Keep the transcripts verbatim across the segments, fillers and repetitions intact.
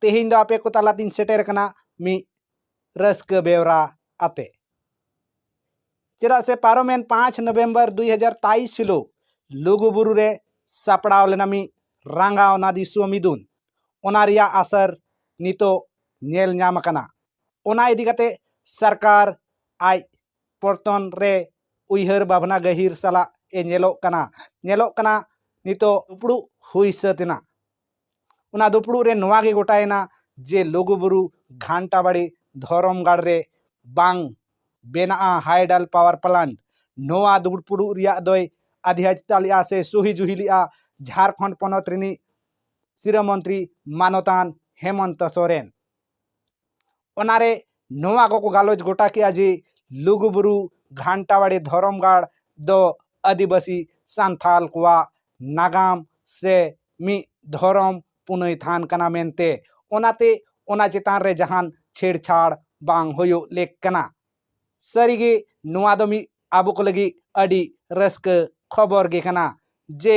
ᱛᱮᱦᱮᱧ ᱫᱚ ᱟᱯᱮ ᱠᱚ ᱛᱟᱞᱟᱛᱤᱧ ᱥᱮᱴᱮᱨ ᱠᱟᱱᱟ ᱢᱤᱫ ᱨᱟᱹᱥᱠᱟᱹ ᱵᱮᱣᱨᱟ ᱟᱛᱮ᱾ ᱪᱮᱫᱟᱜ ᱥᱮ ᱯᱟᱨᱚᱢᱮᱱ ᱯᱟᱸᱪ ᱱᱚᱵᱷᱮᱢᱵᱚᱨ ᱫᱩᱭ ᱦᱟᱡᱟᱨ ᱛᱮᱭᱤᱥ ᱦᱤᱞᱳᱜ ᱞᱩᱜᱩᱵᱩᱨᱩ ᱨᱮ ᱥᱟᱯᱲᱟᱣ ᱞᱮᱱᱟ ᱢᱤᱫ ᱨᱟᱸᱜᱟᱣᱱᱟ ᱫᱤᱥᱚᱢ ᱢᱤᱫᱩᱱ᱾ ᱚᱱᱟ ᱨᱮᱭᱟᱜ ᱟᱥᱟᱨ ᱱᱤᱛᱚᱜ ᱧᱮᱞ ᱧᱟᱢ ᱟᱠᱟᱱᱟ᱾ ᱚᱱᱟ ᱤᱫᱤ ᱠᱟᱛᱮ ᱥᱚᱨᱠᱟᱨ ᱟᱡ ᱯᱚᱨᱛᱚᱱ ᱨᱮ ᱩᱭᱦᱟᱹᱨ ᱵᱷᱟᱵᱽᱱᱟ ᱜᱟᱹᱦᱤᱨ ᱥᱟᱞᱟᱜ ᱮ ᱧᱮᱞᱚᱜ ᱠᱟᱱᱟ᱾ ᱧᱮᱞᱚᱜ ᱠᱟᱱᱟ ᱱᱤᱛᱚᱜ ᱫᱩᱯᱲᱩᱵ ᱦᱩᱭ ᱥᱟᱹᱛ ᱮᱱᱟ᱾ ᱚᱱᱟ ᱫᱩᱯᱲᱩᱵ ᱨᱮ ᱱᱚᱣᱟ ᱜᱮ ᱜᱚᱴᱟᱭᱮᱱᱟ ᱡᱮ ᱞᱩᱜᱩᱵᱩᱨᱩ ᱜᱷᱟᱱᱴᱟ ᱵᱟᱲᱮ ᱫᱷᱚᱨᱚᱢ ᱜᱟᱲ ᱨᱮ ᱵᱟᱝ ᱵᱮᱱᱟᱜᱼᱟ ᱦᱟᱭᱰᱟᱞ ᱯᱟᱣᱟᱨ ᱯᱞᱟᱱᱴ᱾ ᱱᱚᱣᱟ ᱫᱩᱯᱲᱩᱵ ᱨᱮᱭᱟᱜ ᱫᱚᱭ ᱟᱫᱷᱭᱟᱪᱤᱛᱟ ᱞᱮᱫᱼᱟ ᱥᱮ ᱥᱩᱦᱤ ᱡᱩᱦᱤ ᱞᱮᱫᱼᱟ ᱡᱷᱟᱲᱠᱷᱚᱸᱰ ᱯᱚᱱᱚᱛ ᱨᱤᱱᱤᱡ ᱥᱤᱨᱟᱹ ᱢᱚᱱᱛᱨᱤ ᱢᱟᱱᱚᱛᱟᱱ ᱦᱮᱢᱚᱱᱛᱚ ᱥᱚᱨᱮᱱ᱾ ᱚᱱᱟᱨᱮ ᱱᱚᱣᱟ ᱠᱚᱠᱚ ᱜᱟᱞᱚᱪ ᱜᱚᱴᱟ ᱠᱮᱜᱼᱟ ᱡᱮ ᱞᱩᱜᱩᱵᱩᱨᱩ ᱜᱷᱟᱱᱴᱟ ᱵᱟᱲᱮ ᱫᱷᱚᱨᱚᱢ ᱜᱟᱲ ᱫᱚ ᱟᱹᱫᱤᱵᱟᱹᱥᱤ ᱥᱟᱱᱛᱷᱟᱞ ᱠᱚᱣᱟᱜ ᱱᱟᱜᱟᱢ ᱥᱮ ᱢᱤᱫ ᱫᱷᱚᱨᱚᱢ ᱯᱩᱱᱟᱹᱭ ᱛᱷᱟᱱ ᱠᱟᱱᱟ ᱢᱮᱱᱛᱮ᱾ ᱚᱱᱟᱛᱮ ᱚᱱᱟ ᱪᱮᱛᱟᱱ ᱨᱮ ᱡᱟᱦᱟᱱ ᱪᱷᱮᱲᱪᱷᱟᱲ ᱵᱟᱝ ᱦᱩᱭᱩᱜ ᱞᱮᱠ ᱠᱟᱱᱟ᱾ ᱥᱟᱹᱨᱤᱜᱮ ᱱᱚᱣᱟ ᱫᱚ ᱢᱤᱫ ᱟᱵᱚ ᱠᱚ ᱞᱟᱹᱜᱤᱫ ᱟᱹᱰᱤ ᱨᱟᱹᱥᱠᱟᱹ ᱠᱷᱚᱵᱚᱨ ᱜᱮ ᱠᱟᱱᱟ ᱡᱮ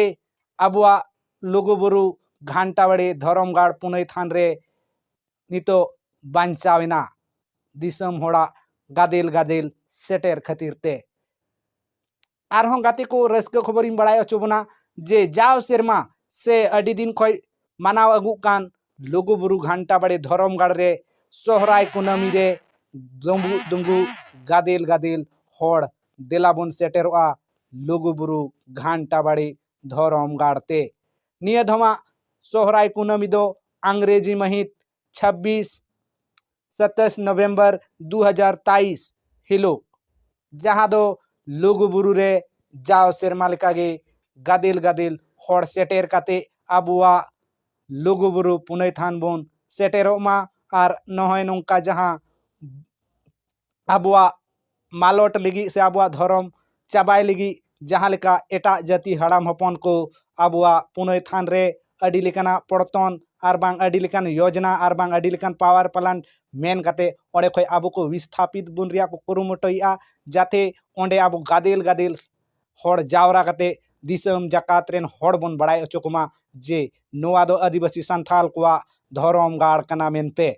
ᱟᱵᱚᱣᱟᱜ ᱞᱩᱜᱩᱵᱩᱨᱩ ᱜᱷᱟᱱᱴᱟ ᱵᱟᱲᱮ ᱫᱷᱚᱨᱚᱢ ᱜᱟᱲ ᱯᱩᱱᱟᱹᱭ ᱛᱷᱟᱱ ᱨᱮ ᱱᱤᱛᱚᱜ ᱵᱟᱧᱪᱟᱣ ᱮᱱᱟ ᱫᱤᱥᱚᱢ ᱦᱚᱲᱟᱜ ᱜᱟᱫᱮᱞ ᱜᱟᱫᱮᱞ ᱥᱮᱴᱮᱨ ᱠᱷᱟᱹᱛᱤᱨ ᱛᱮ᱾ ᱟᱨᱦᱚᱸ ᱜᱟᱛᱮ ᱠᱚ, ᱨᱟᱹᱥᱠᱟᱹ ᱠᱷᱚᱵᱚᱨᱤᱧ ᱵᱟᱲᱟᱭ ᱦᱚᱪᱚ ᱵᱚᱱᱟ ᱡᱮ ᱡᱟᱣ ᱥᱮᱨᱢᱟ ᱥᱮ ᱟᱹᱰᱤ ᱫᱤᱱ ᱠᱷᱚᱱ ᱢᱟᱱᱟᱣ ᱟᱹᱜᱩᱜ ᱠᱟᱱ ᱞᱩᱜᱩᱵᱩᱨᱩ ᱜᱷᱟᱱᱴᱟ ᱵᱟᱲᱮ ᱫᱷᱚᱨᱚᱢ ᱜᱟᱲ ᱨᱮ ᱥᱚᱦᱨᱟᱭ ᱠᱩᱱᱟᱹᱢᱤ ᱨᱮ ᱫᱩᱸᱵᱩᱜ ᱫᱩᱸᱵᱩᱜ ᱜᱟᱫᱮᱞ ᱜᱟᱫᱮᱞ ᱦᱚᱲ ᱫᱮᱞᱟ ᱵᱚᱱ ᱥᱮᱴᱮᱨᱚᱜᱼᱟ ᱞᱩᱜᱩᱵᱩᱨᱩ ᱜᱷᱟᱱᱴᱟ ᱵᱟᱲᱮ ᱫᱷᱚᱨᱚᱢ ᱜᱟᱲ ᱛᱮ᱾ ᱱᱤᱭᱟᱹ ᱫᱷᱟᱣᱟᱜ ᱥᱚᱦᱨᱟᱭ ᱠᱩᱱᱟᱹᱢᱤ ᱫᱚ ᱟᱝᱨᱮᱡᱤ ᱢᱟᱹᱦᱤᱛ ᱪᱷᱟᱵᱵᱤᱥ ᱥᱟᱛᱟᱥ ᱱᱚᱵᱷᱮᱢᱵᱚᱨ ᱫᱩ ᱦᱟᱡᱟᱨ ᱛᱮᱭᱤᱥ ᱦᱤᱞᱳᱜ, ᱡᱟᱦᱟᱸ ᱫᱚ ᱞᱩᱜᱩᱵᱩᱨᱩ ᱨᱮ ᱡᱟᱣ ᱥᱮᱨᱢᱟ ᱞᱮᱠᱟᱜᱮ ᱜᱟᱫᱮᱞ ᱜᱟᱫᱮᱞ ᱦᱚᱲ ᱥᱮᱴᱮᱨ ᱠᱟᱛᱮ ᱟᱵᱚᱣᱟᱜ ᱞᱩᱜᱩᱵᱩᱨᱩ ᱯᱩᱱᱟᱹᱭ ᱛᱷᱟᱱ ᱵᱚᱱ ᱥᱮᱴᱮᱨᱚᱜ ᱢᱟ᱾ ᱟᱨ ᱱᱚᱜᱼᱚᱭ ᱱᱚᱝᱠᱟ ᱡᱟᱦᱟᱸ ᱟᱵᱚᱣᱟᱜ ᱢᱟᱞᱚᱴ ᱞᱟᱹᱜᱤᱫ ᱥᱮ ᱟᱵᱚᱣᱟᱜ ᱫᱷᱚᱨᱚᱢ ᱪᱟᱵᱟᱭ ᱞᱟᱹᱜᱤᱫ ᱡᱟᱦᱟᱸ ᱞᱮᱠᱟ ᱮᱴᱟᱜ ᱡᱟᱹᱛᱤ ᱦᱟᱲᱟᱢ ᱦᱚᱯᱚᱱ ᱠᱚ ᱟᱵᱚᱣᱟᱜ ᱯᱩᱱᱟᱹᱭ ᱛᱷᱟᱱ ᱨᱮ ᱟᱹᱰᱤ ᱞᱮᱠᱟᱱᱟᱜ ᱯᱚᱲᱛᱚᱱ ᱟᱨ ᱵᱟᱝ ᱟᱹᱰᱤ ᱞᱮᱠᱟᱱ ᱭᱳᱡᱽᱱᱟ ᱟᱨ ᱵᱟᱝ ᱟᱹᱰᱤ ᱞᱮᱠᱟᱱ ᱯᱟᱣᱟᱨ ᱯᱞᱟᱱᱴ ᱢᱮᱱ ᱠᱟᱛᱮ ᱚᱸᱰᱮ ᱠᱷᱚᱱ ᱟᱵᱚ ᱠᱚ ᱵᱤᱥᱛᱷᱟᱯᱤᱛ ᱵᱚᱱ ᱨᱮᱭᱟᱜ ᱠᱚ ᱠᱩᱨᱩᱢᱩᱴᱩᱭᱮᱫᱼᱟ, ᱡᱟᱛᱮ ᱚᱸᱰᱮ ᱟᱵᱚ ᱜᱟᱫᱮᱞ ᱜᱟᱫᱮᱞ ᱦᱚᱲ ᱡᱟᱣᱨᱟ ᱠᱟᱛᱮ ᱫᱤᱥᱚᱢ ᱡᱟᱠᱟᱛ ᱨᱮᱱ ᱦᱚᱲ ᱵᱚᱱ ᱵᱟᱲᱟᱭ ᱦᱚᱪᱚ ᱠᱚᱢᱟ ᱡᱮ ᱱᱚᱣᱟ ᱫᱚ ᱟᱹᱫᱤᱵᱟᱹᱥᱤ ᱥᱟᱱᱛᱷᱟᱞ ᱠᱚᱣᱟᱜ ᱫᱷᱚᱨᱚᱢ ᱜᱟᱲ ᱠᱟᱱᱟ ᱢᱮᱱᱛᱮ᱾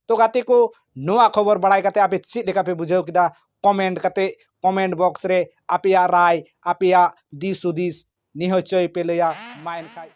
ᱛᱚ ᱜᱟᱛᱮ ᱠᱚ, ᱱᱚᱣᱟ ᱠᱷᱚᱵᱚᱨ ᱵᱟᱲᱟᱭ ᱠᱟᱛᱮ ᱟᱯᱮ ᱪᱮᱫ ᱞᱮᱠᱟ ᱯᱮ ᱵᱩᱡᱷᱟᱹᱣ ᱠᱮᱫᱟ? ᱠᱚᱢᱮᱱᱴ ᱠᱟᱛᱮ, ᱠᱚᱢᱮᱱᱴ ᱵᱚᱠᱥ ᱨᱮ ᱟᱯᱮᱭᱟᱜ ᱨᱟᱭ, ᱟᱯᱮᱭᱟᱜ ᱫᱤᱥ ᱦᱩᱫᱤᱥ ᱱᱤᱦᱚᱪᱚᱭ ᱯᱮ ᱞᱟᱹᱭᱟ᱾ ᱢᱟ ᱮᱱᱠᱷᱟᱡ